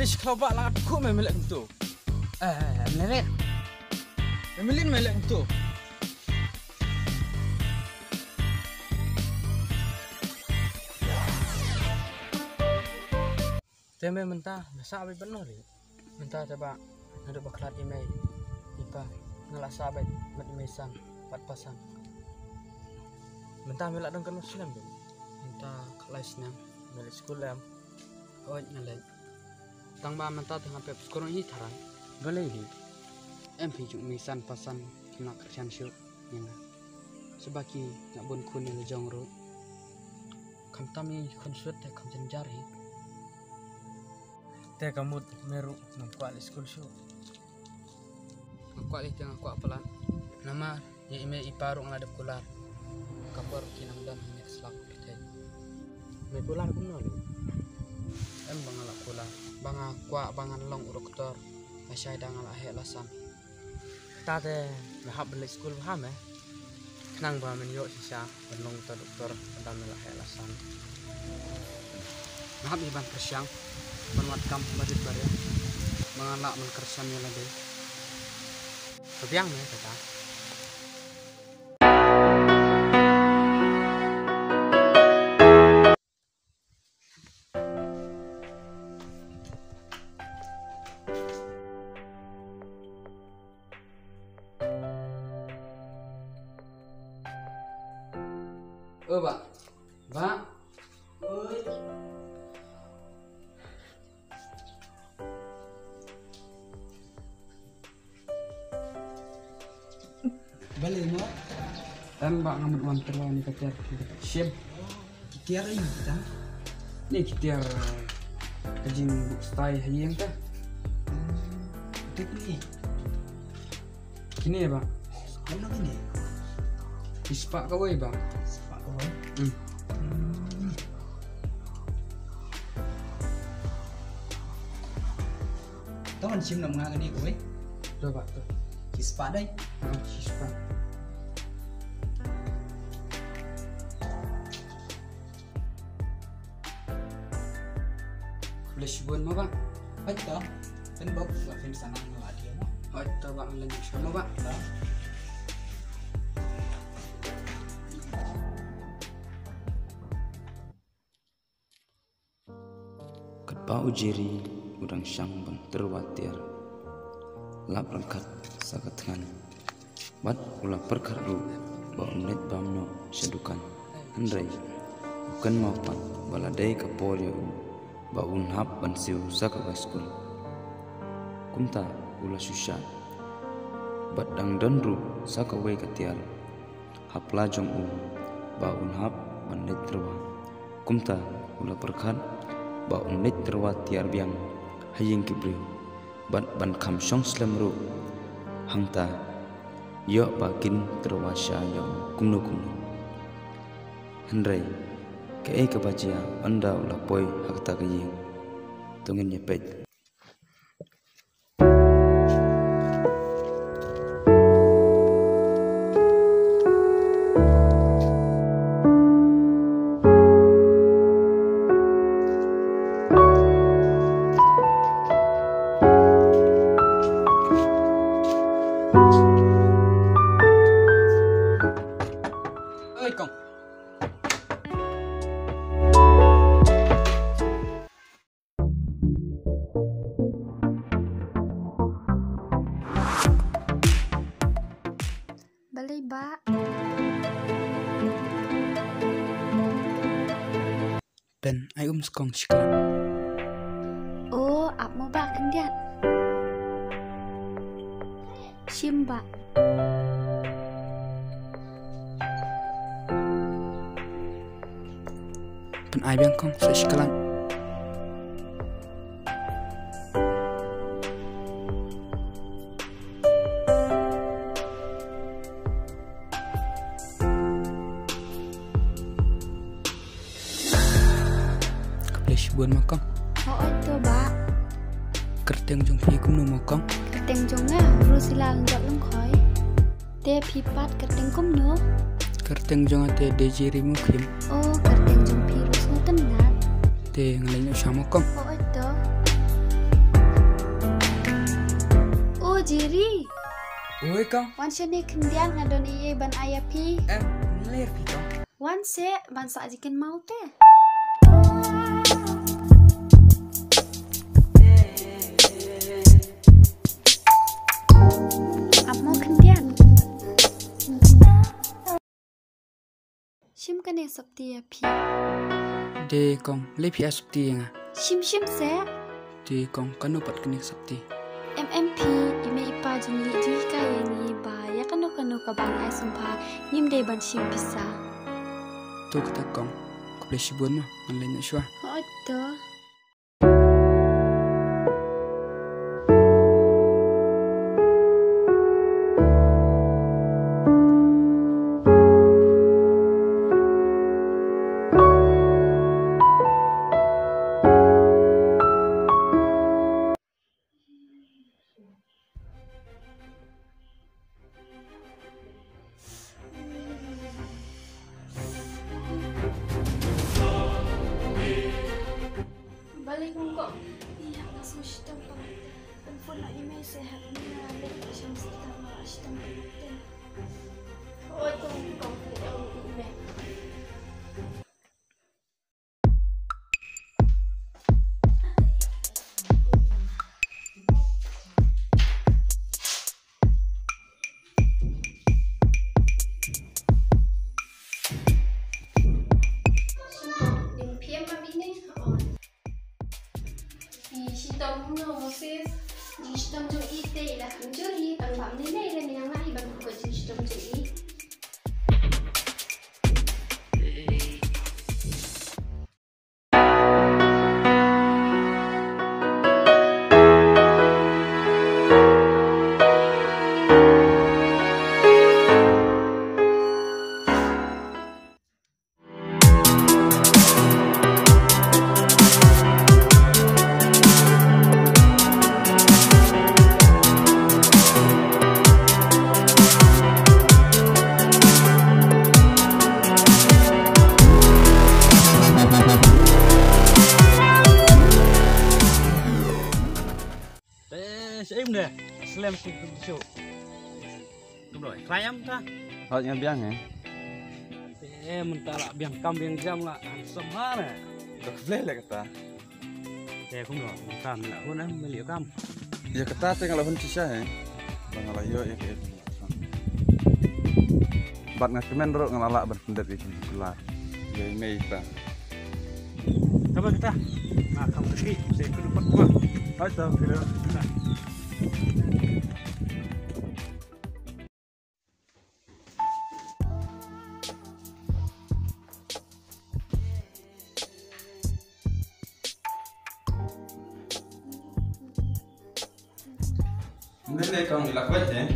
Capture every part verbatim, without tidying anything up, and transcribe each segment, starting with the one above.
Ish, khlaw ba la ngat khu me melek tu. Eh, eh, eh, melek. Me melin melek tu. Te me mynta, me sa bai ban nori. Mynta te ba, naduh ba khlad i mei, i pa, nga la sa bai, mat i mei san, pat pa san. Mynta me la dang kano snem be? Mynta khlai snem. Me leit skul em? Oi, nga leit. Tang ba mynta te nga pep skul hi tharan. Balei hi? Em phi jong i mei san pa san, kim lah kyrshan shuh, ïa nga. Shuwa ki nga bun khun ïa la jong ruh. Khamtam i khun sut te kham jynjar hi. Te ka mut me ruh ngam kwah leit skul shuh. Nga kwah leit te nga kwah palat. Namar ïa i mei i pa ruh nga la dep kular. Ka por ki nang don hangne ka sla ka pyrthei. Me kular kumno lei? Em ba nga la kular. Ba nga kwah ba ngan long u doktor. Lashai da nga la heh la san. Te te me hap ban leit skul bha me. Khnang ba men ïoh shisha ban long uta doktor lada me la heh la san. Me hap hi ban pyrshang ban wad kam barit barit. Ba ngan lah ban kyrshan ïa lade. Ka biang me kata. O bah. Bah. Oi. Balei mo? Em bah, nga mut wan tyrwa ïa kane ka tiar. Shim. Ki tiar aïu kita? Ne ki tiar, eh, ka jingbuk stai ha ïing ka. Hmm, ito kine. Kine bah. Kumno kine? Ki spah kawei bah. Spah kawei? Hmm. Hmm. To ngan shim noh nga kane kawei. To bah, to. Ki spah dei? Ha, ki spah. Khublei shibun mo bah. Hooid to. Pynbok ba phin sa nang noh ïa mo. Hooid to bah, khublei shibun mo bah. To. Katba u Jerry u dang shang ban tyrwa tiar, lap ryngkat sa ka thngan. Bad u la pyrkhat ruh ba un leit bam noh sha dukan. Hynrei u kynmaw pat ba la dei ka por ïa u ba un hap ban siew sa ka bai skul. Kumta u la shu shah bad dang don ruh sa kawei ka tiar ha pla jong u ba un hap ban leit tyrwa. Kumta u la pyrkhat ba un leit tyrwa tiar biang ha ïing ki briew bad ban kham shong slem ruh hangta, ïoh ba kin tyrwa sha ïa u kumno kumno. Hynrei kaei kaba jia ynda u la poi ha kata ka ïing? To ngin ïa peit. Oi kong. Balei bah? Pyn ai um skong shi klan. O, ap mo bah khyndiat. Shim bah. Pyn ai biang kong sa shi klan. Khublei shibun mo kong. Hooid to bah. Kyrteng jong phi kumno mo kong? Kyrteng jong nga Rosila Lyngdoh Lyngkhoi. Te phi pat kyrteng kumno? Kyrteng jong nga te Dejiri Mukhim. O, kyrteng jong phi ruh sngewtynnat. Te ngan leit noh sha mo kong. Hooid to. Jiri. Oi kong. Wan shane khyndiat, nga don ei ei ban ai ïa phi. Em, ler phi kong. Wan seh ban sah jingkynmaw te. Ap mo khyndiat. Shim kane sopti ïa phi. De kong, lei phi ai sopti ïa nga. Shim shim seh. De kong, kano pat kane sopti. Em em phi, i mei i pa jong ngi ju hikai ïa ngi ba ïa kano kano kaba ngi ai sngewbha ngim dei ban shim pisa. To kata kong, khublei shibun mo, ngan leit noh shuwa. Hooid to. Balei kong kong? Ïa, nga sngewshitom pynban te. Pynphone noh ïa i mei seh, hap ïa nga leit sha hospital, nga la shitom pynban te. Oi kong kong, ïa i mei. Shitom no Moses, shitom jong i te i la kumjuh hi, tang bam ni ne i la niang na i ban ko shitom jong i. Eh, shaim deh. Slem sih tu shu. Tu doi, klayam ta. Hot ngan biang eh. Eh, mynta la biang kam biang jam la. Handsome ha ne. Dah boleh lah kata. Eh, kum doi, kam la hun eh, meli kam. Ya kata te nga la hun shisha eh. Bang la yo ya ke. Bad nga kmen ruh nga la lah ban pyndet ïa ki kular. Ïa i mei ta. Kaba kita. Nga kam teki, te ku dapat buah. Hai ta, kira. Nene kong ila kwet eh.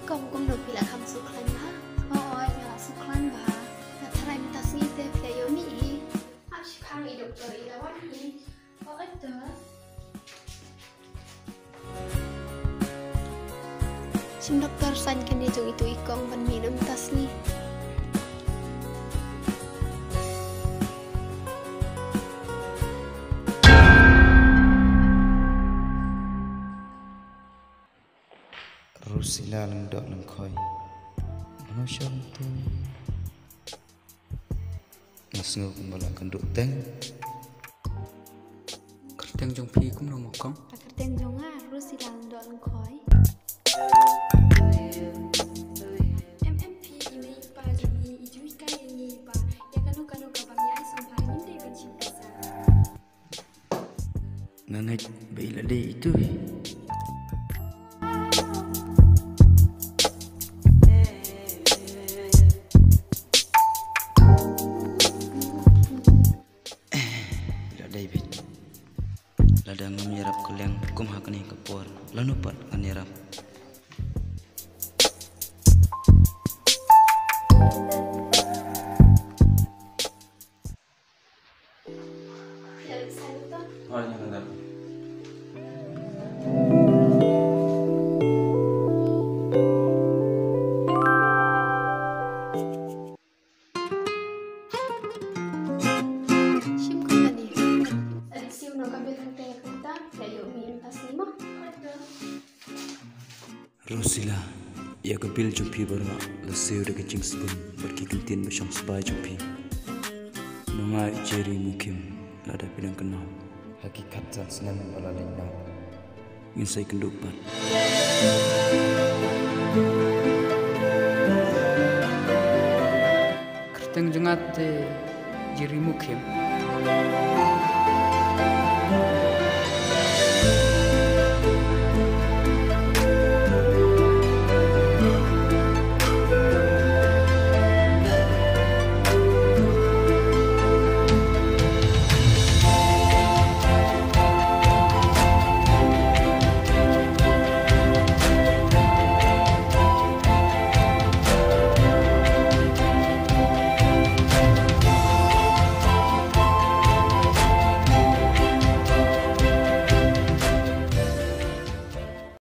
Kong kumno phi la kham suk khlaiñ bha? Hooid, nga la suk khlaiñ bha. Nga tharai mynta sngi te phi la ïoh mih hi. Ap shipang i doktor i la wan hi. Hooid to. Shim doktor saiñ kane jong itu i kong ban mih na mynta sngi. Rusila Lyngdoh Lyngkhoi. Mano shong tu? Nga sngew kumba la kynduh teng. Kyrteng jong phi kumno mo kong? Ka kyrteng jong nga Rusila Lyngdoh Lyngkhoi. Em em phi i mei i pa jong ngi i ju hikai ïa ngi ba ïa kano kano kaba ngi ai sngewbha ngim dei ban shim pisa. Nga ngeit ba i la dei itu hi. Eh, i la dei beit. Lada ngam ïarap kylliang kum ha kane ka por, lano pat ngan ïarap. Rosila, ïa ka bill jong phi baroh la siew da ka jingsbun bad ki kyntien ba shong sbai jong phi. Nongai Jerry Mukim, lada phi dang kynmaw, ha ki khatsan snem ba la leit noh, ngin sa ïakynduh pat. Kyrteng jong nga te Jerry Mukim.